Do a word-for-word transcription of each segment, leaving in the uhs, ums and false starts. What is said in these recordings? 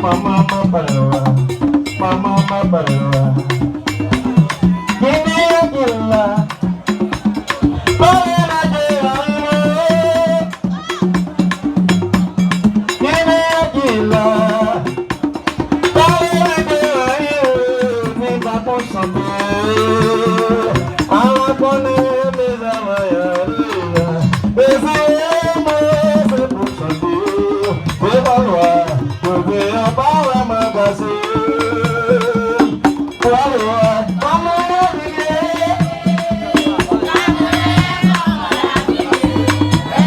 Manman mapalwa, manman mapalwa. Kini yo ki la, pale la de anyo. Kini yo ki la, pale la de anyo. Ni pa konsantre. Ala konnen mezanmi. Dezi mwen se pou chante, se pa lwa, kote an pa wè mwen kase. Pale a, pa mwen mwen vini.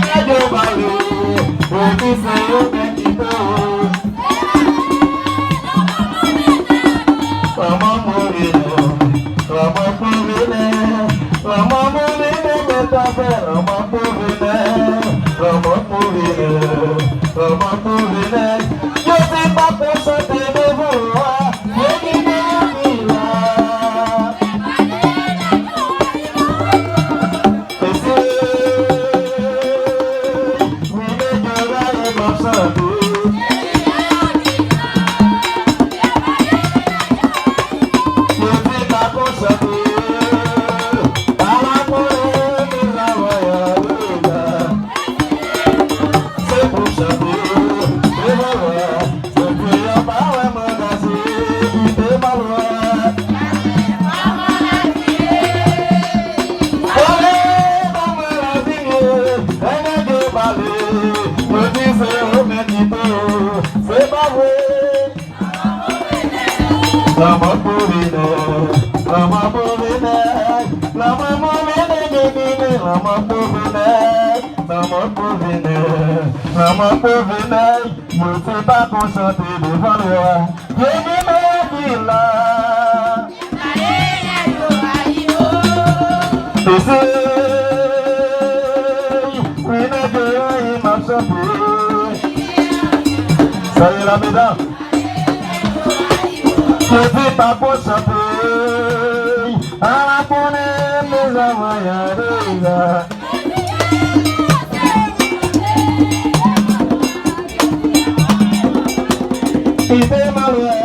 Nèg yo pale, yo di se yo menm ki fè. Lanmò pou vini, lanmò pou vini, lanmò pou vini, mèt afè, lanmò pou vini, lanmò pou vini, lanmò pou vini. Yo di pa konsantre devan lwa, yo di pa vini la. Mesye, wi, mesye, la, e m ap chante. Yo di pa konsantre. Pa la konnen mezanmi, se pou chante. Mezanmi. Epi yo pa wè mwen kase, kite m al wè. Pale, pa mwen la vini, lè nèg yo pale, yo di se yo menm ki fè yo, se pa vre. Lanmò pou vini, lanmò pou vini, lanmò pou vini, vini, vini, lanmò pou vini, lanmò pou vini, lanmò pou vini. Yo se pa konsantre devan lwa. Yo di men ki la. Mesye, wi, nèg yo rayi m ap chante. Sa ye la, medam? Yo di pa konsantre. Ala konnen mezanmi, a deja. Kite m al wè.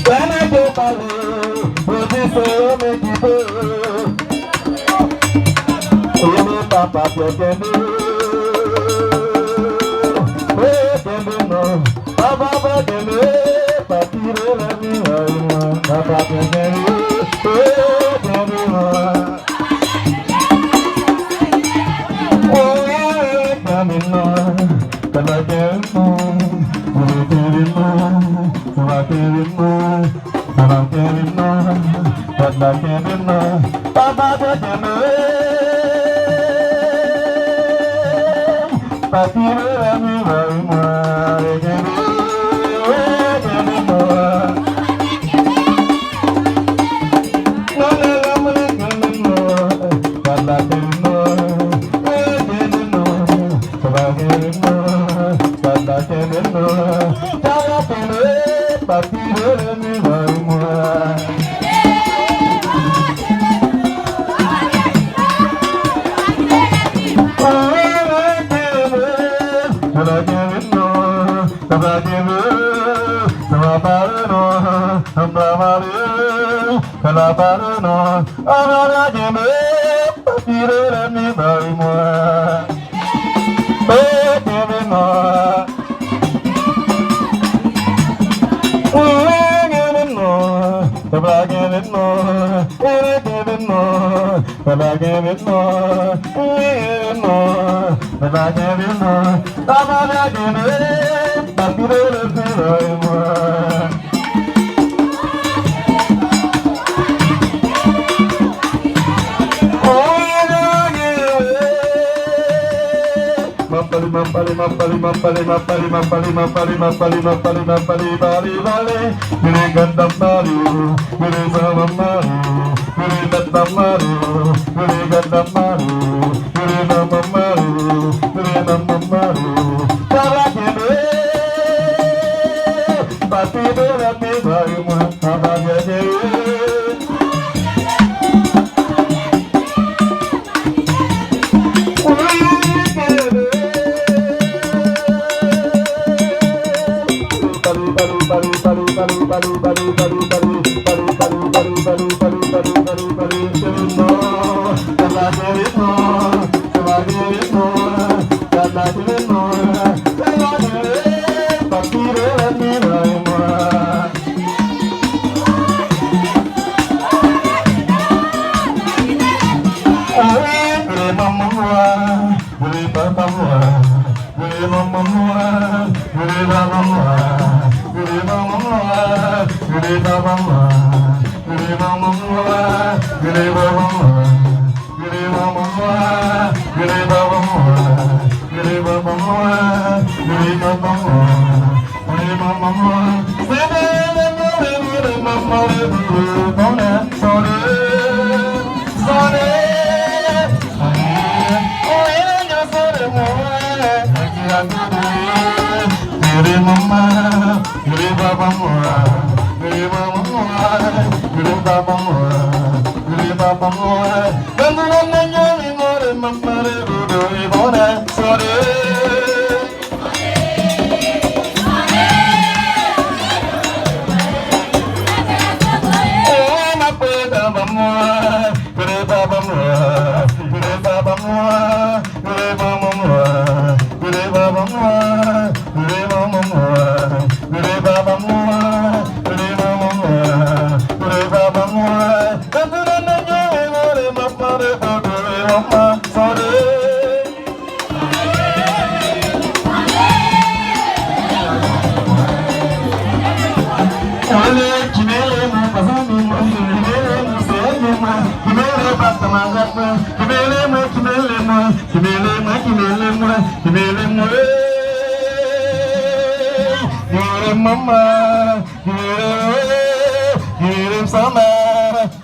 Lè nèg yo pale, yo di se yo menm ki fè. Yo di papa Pyè kenbe. Kenbe non. Papa Pyè kenbe, pa kite lènmi rayi mwen. Papa Pyè kenbe, kenbe mwen. Kenbe non. Papa kenbe non. Kenbe non. Papa kenbe non. Papa kenbe non. Papa kenbe non. Papa kenbe. Pati de la mi va mwa, kenbe, kenbe non. Non, non, non, non, kenbe non. Papa kenbe non. Kenbe non. Papa kenbe non. Papa kenbe non. Papa kenbe. Pati de la mi va mwa. M ap pale, m ap pale, m ap pale, m ap pale, m ap pale, m ap pale, m ap pale, m ap pale, m ap pale, m ap pale, pale, pale. Mele gad la male, mele zanmanm male, mele gad la male, mele gad la male, mele nanmanm male, mele nanmanm male. Papa kenbe, pati de la mi bay mwen, papa kenbe.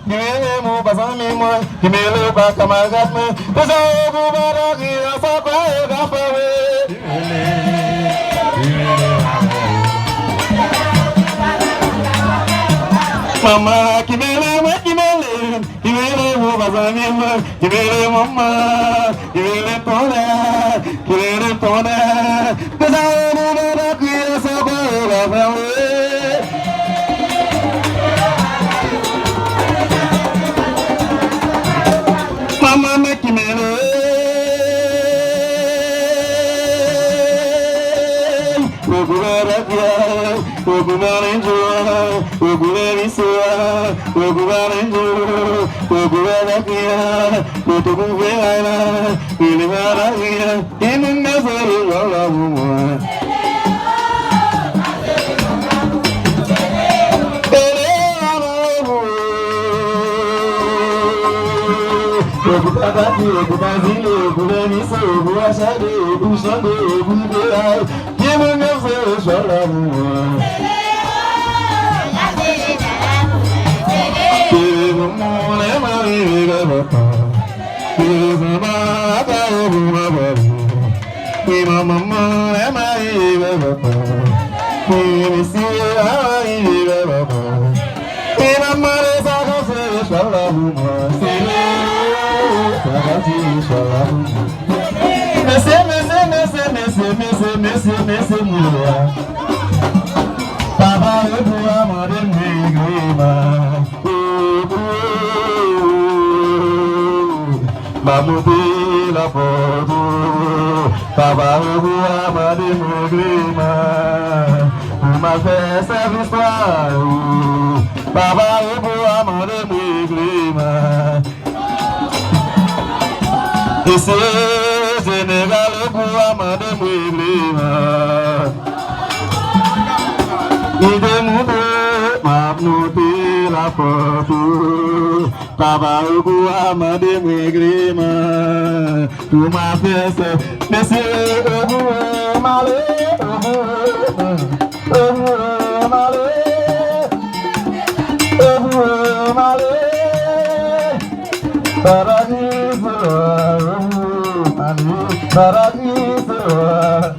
Ki rele m ou pa zanmi mwen, ki rele ou pa kamarad mwen. Deja yo gou pa dakri a sa kwa yo ka fè wi. Manman ki rele mwen, ki rele m, ki rele m ou pa zanmi mwen, ki rele manman, ki rele m tonè, ki rele m tonè. Deja yo gou pa dakri a sa kwa yo ka fè wi. Manman mwen ki mele. Ogoumè lè vyèy, ogoumè lè djou, ogoumè lè misye, ogoumè lè djou, ogoumè lè vyèy, ogoumè lè vyèy la, ogoumè lè vyèy. Ki moun nan sere jwal la pou mwen. Ele a la pou mwen. Yo pou Pataki, yo pou Bazile, yo pou Lènisè, yo pou Achade, yo pou Chande, yo pou Deyay. Ki moun nan sere jwal la pou mwen. Ki moun nan mari vegabata. Ki zanba la kayo pou mwen pale. Ki manman mwen mari vegabata. Ki mesye a mari vegabata. Ki manman de sa ka sere jwal la pou mwen. Sere sa ka sere jwal la pou mwen. Mesye, mesye, mesye, mesye, mesye, mesye, mesye, mwen la. Papa yo pou a mande m regreman. M a monte lapòt ou. Papa yo pou a mande m regreman. Pou m al fè sèvis la ou. Papa yo pou a mande m regreman. Mesye jeneral yo pou a mande m regleman. Li te montre m ap monte lapòt ou. Papa yo pou a mande m regleman. Pou m ap fè sè. Mesye, ogoumè m ale, ogoumè m ale. Ogoumè m ale. Paradis, ale, paradis.